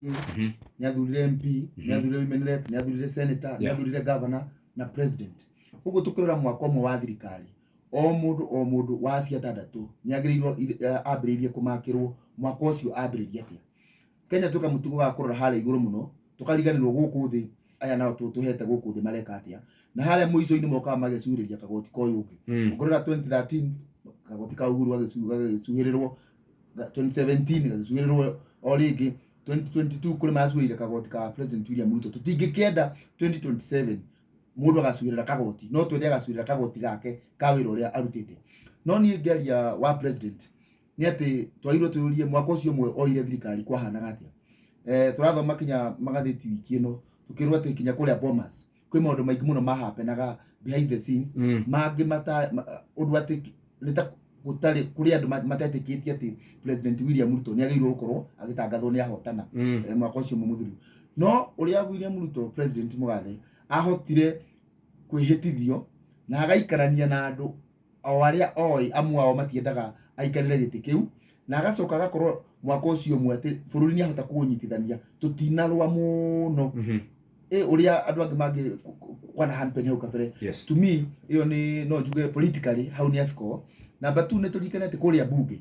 Nĩ athurire MP, nĩ athurire women rep, nĩ athurire senator, nĩ athurire governor na president. Ũguo tũkĩrora mwaka ũmwe wa thirikari, o mũndũ o mũndũ wa acio atandatũ nĩ agĩrĩirwo ambĩrĩirie kũmakĩrwo mwaka ũcio ambĩrĩria atĩa. Kenya twĩka mũtugo wa kũrora harĩa igũrũ mũno, tũkariganĩrwo gũkũ thĩ aya nao tũhete gũkũ thĩ mareka atĩa. Na harĩa mũico-inĩ mokaga magecurĩria kagoti ka ũyũ ũngĩ. Ũngĩrora 2013 kagoti ka Uhuru gagĩcuhĩrĩrwo, 2017 gagĩcuhĩrĩrwo o rĩngĩ, 2022 kũrĩ maracuhĩrĩire kagoti ka President William Ruto. Tũtingĩkĩenda 2027 mũndũ agacuhĩrĩra kagoti, no twende agacuhĩrĩra kagoti gake ka wĩra ũrĩa arutĩte. No niĩ ngĩaria wa president nĩ atĩ twagĩrĩirwo twĩyũrie mwaka ũcio ũmwe oire thirikari kwahanaga atĩa. Tũrathoma kinya magathĩti wiki ĩno tũkĩrwo atĩ kinya kũrĩa Bomas kwĩ maũndũ maingĩ mũno mahapenaga behind the scenes, mangĩ mata ũndũ atĩ nĩ ta gũtarĩ kũrĩ andũ matetĩkĩtie atĩ President William Ruto nĩ agĩrĩirwo gũkorwo agĩtangathwo nĩ ahotana mwaka ũcio ũmwe mũthiru. No ũrĩa William Ruto president mũgathe ahotire kwĩhĩtithio na agaikarania na andũ o arĩa oĩ amwe ao matiendaga aikarĩre gĩtĩ kĩu, na agacoka agakorwo mwaka ũcio ũmwe atĩ bũrũri nĩ ahota kũũnyitithania tũtinarũa mũno ũrĩa andũ angĩ mangĩ kwana happen hau kabere. To me ĩyo nĩ no njuge politically hau nĩ score. Number 2, nĩ tũririkane atĩ kũrĩa bunge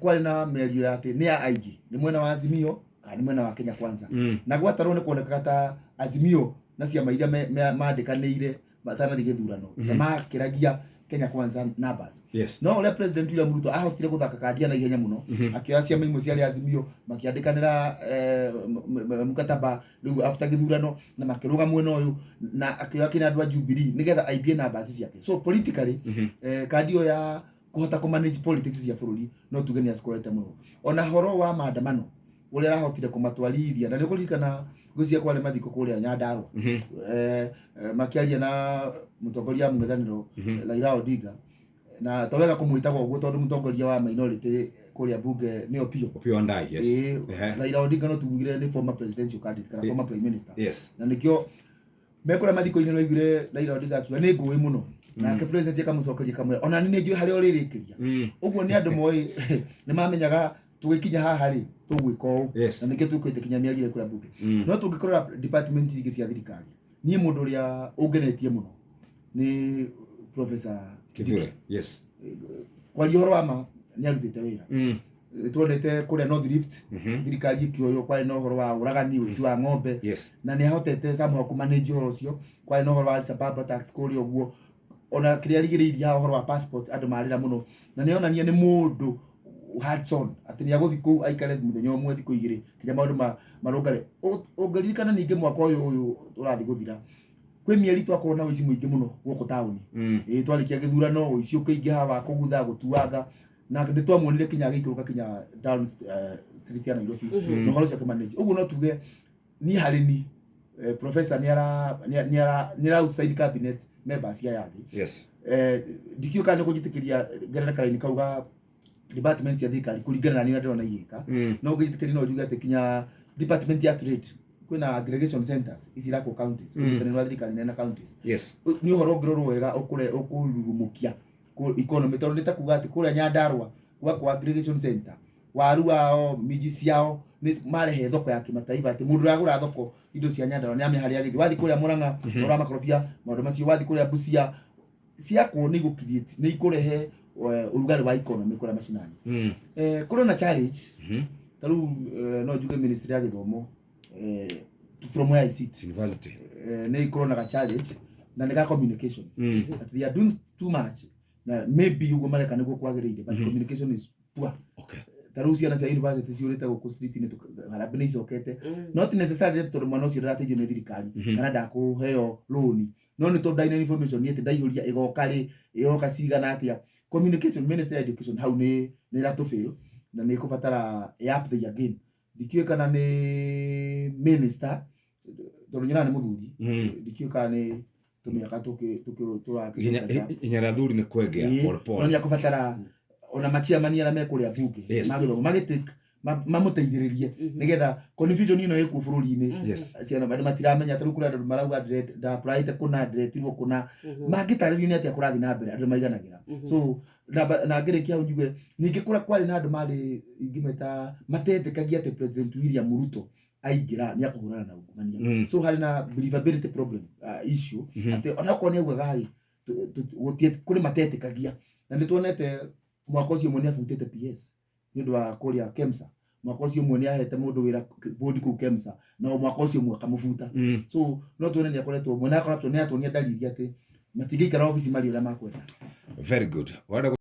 kwarĩ na mĩario ya atĩ nĩ ya aingĩ, nĩ mwena wa Azimio kana nĩ mwena wa Kenya Kwanza. Na gwatarwo nĩ kuonekaga ta Azimio na ciama iria mandĩkanĩire matanathiĩ gĩthurano ta makĩragia Kenya Kwanza numbers. No ũrĩa President William Ruto ahotire gũthaka kandia na ihenya mũno, akĩoya ciama imwe ciarĩ Azimio makĩandĩkanĩra mkataba rĩu after gĩthurano na makĩrũga mwena ũyũ, na akĩoya kinya andũ a Jubilee nĩgetha aimbie numbers ciake. So politically kandi ĩyo ya kũhota kũ manage politics cia bũrũri no tuge nĩ acikoete mũno. Ona horo wa maandamano ũrĩa arahotire kũmatwarithia, na nĩ ũkũririkana ngwĩciria kwarĩ mathiko kũrĩa Nyandarua, makĩaria na mũtongoria wa mũng'ethanĩro Raila Odinga, na to wega kũmwĩtaga ũguo tondũ mũtongoria wa minority kũrĩa bunge nĩ Opiyo. Opiyo Wandayi, yes. Raila Odinga no tugire nĩ former presidential candidate kana former prime minister. Na nĩkĩo mekũrĩa mathiko-inĩ naiguire Raila Odinga akiuga nĩ ngũĩ mũno, nake president akamũcokeria kamwĩra ona nĩ njũĩ harĩa ũrĩrĩkĩria. Ũguo nĩ andũ moĩ nĩ mamenyaga tũgĩkinya haha rĩ tũgwĩka ũũ, na nĩkĩo tũkĩte kinya mĩario kũrĩa bunge. No tũngĩkorora department ingĩ cia thirikari, niĩ mũndũ ũrĩa ũngenetie mũno nĩ Professor Kithure, yes. Kwaria ũhoro wa ma nĩ arutĩte wĩra. Tuonete kũrĩa North Rift thirikari ĩkĩoywo kwarĩ na ũhoro wa ũragani, ũici wa ng'ombe, na nĩ ahotete somehow kũ manage ũhoro ũcio. Kwarĩ na ũhoro wa Al-Shabaab attacks kũrĩa ũguo, ona kĩrĩa arigĩrĩirie haha ũhoro wa passport andũ marĩra mũno, na nĩ onania nĩ mũndũ hands on atĩ nĩ agũthiĩ kũu aikare mũthenya ũmwe, thikũ igĩrĩ, nginya maũndũ marũngare. Ũngĩririkana ningĩ mwaka ũyũ ũrathiĩ gũthira kwĩ mĩeri twakorwo na ũici mũingĩ mũno gũkũ taũni. Ĩĩ, twarĩkia gĩthurano ũici ũkĩingĩha wa kũgutha gũtuanga, na nĩ twamuonire kinya agĩikũrũka kinya down street ya Nairobi na ũhoro ũcio akĩmanage. Ũguo no tuge niĩ harĩ ni professor nĩ ara nĩ ara nĩ ara outside cabinet members aya angĩ. Ndikĩũĩ kana nĩ kũnjĩtĩkĩria ngerere karaini kau ga department cia thirikari kũringana na niĩ ũrĩa ndĩrona igĩka. No ngĩjĩtĩkĩria no njuge atĩ kinya department ya trade kwĩna aggregation centers ici irakwo counties, ũnyitanĩri wa thirikari nene na counties. Nĩ ũhoro ũngĩrorwo wega ũkũrurumũkia economy, tondũ nĩ ta kuga atĩ kũrĩa Nyandarua gwakwo aggregation center, waru wao, minji ciao nĩ marehe thoko ya kĩmataifa, atĩ mũndũ ũragũra thoko indo cia Nyandarua nĩ amenya harĩa agĩthiĩ. Wathiĩ kũrĩa Murang'a ũhoro wa makorobia, maũndũ macio, wathiĩ kũrĩa Busia ciakwo nĩ igũ create, nĩ ikũrehe ũrugarĩ wa economy kũrĩa macinani. Kũrĩ na challenge ta rĩu no njuge ministry ya gĩthomo, from where I sit, University. Nĩ ikorwo na ga challenge na nĩ ga communication, that they are doing too much na maybe ũguo mareka nĩguo kwagĩrĩire, but communication is poor. Ta rĩu ciana cia university ciũrĩte gũkũ street-inĩ, harambee nĩ icokete, not necessarily tondũ mwana ũcio ndarateithio nĩ thirikari kana ndakũheo loan, no nĩ tondũ ndarĩ na information atĩ ndaihũria ĩgoka rĩ, ĩgoka cigana atĩa. Communication, ministry ya education hau nĩ ĩratũ fail na nĩ ĩkũbatara ĩ up their game. Ndikĩũĩ kana nĩ minister, tondũ nyonaga nĩ mũthuri, ndikĩũĩ kana nĩ tũmĩaka tũrakĩhĩtũka. Hinya rĩa thuri nĩ kwengea pole No pole. nĩ akũbatara ona machairman arĩa me kũrĩa bunge magĩthomo magĩtake Mamũteithĩrĩrie nĩgetha confusion ĩno ĩkuo bũrũri-inĩ. Ciana, andũ matiramenya. Ta rĩu kũrĩ andũ marauga ndaapplyĩte kũna, ndĩretirwo kũna. Mangĩtarĩrio nĩ atĩa kũrathiĩ na mbere, andũ maiganagĩra. So na ngĩrĩkia hau, njuge ningĩ kũrĩa kwarĩ na andũ marĩ ingĩmeta matetĩkagia atĩ President William Ruto aingĩra nĩ akũhũrana na ungumania. So harĩ na believability problem, issue, atĩ onakorwo nĩ augaga rĩ, kũrĩ matetĩkagia. Na nĩ tuonete mwaka ũcio ũmwe nĩ abutĩte PS nĩ ũndũ wa kũrĩa KEMSA. Mwaka ũcio ũmwe nĩ ahete mũndũ wĩra board kũu KEMSA, na o mwaka ũcio ũmwe akamũbuta. So no tuone nĩ akoretwo mwena wa corruption, nĩ atuonia ndariri atĩ matingĩikara obici marĩ ũrĩa makwenda. Very good. Wenda.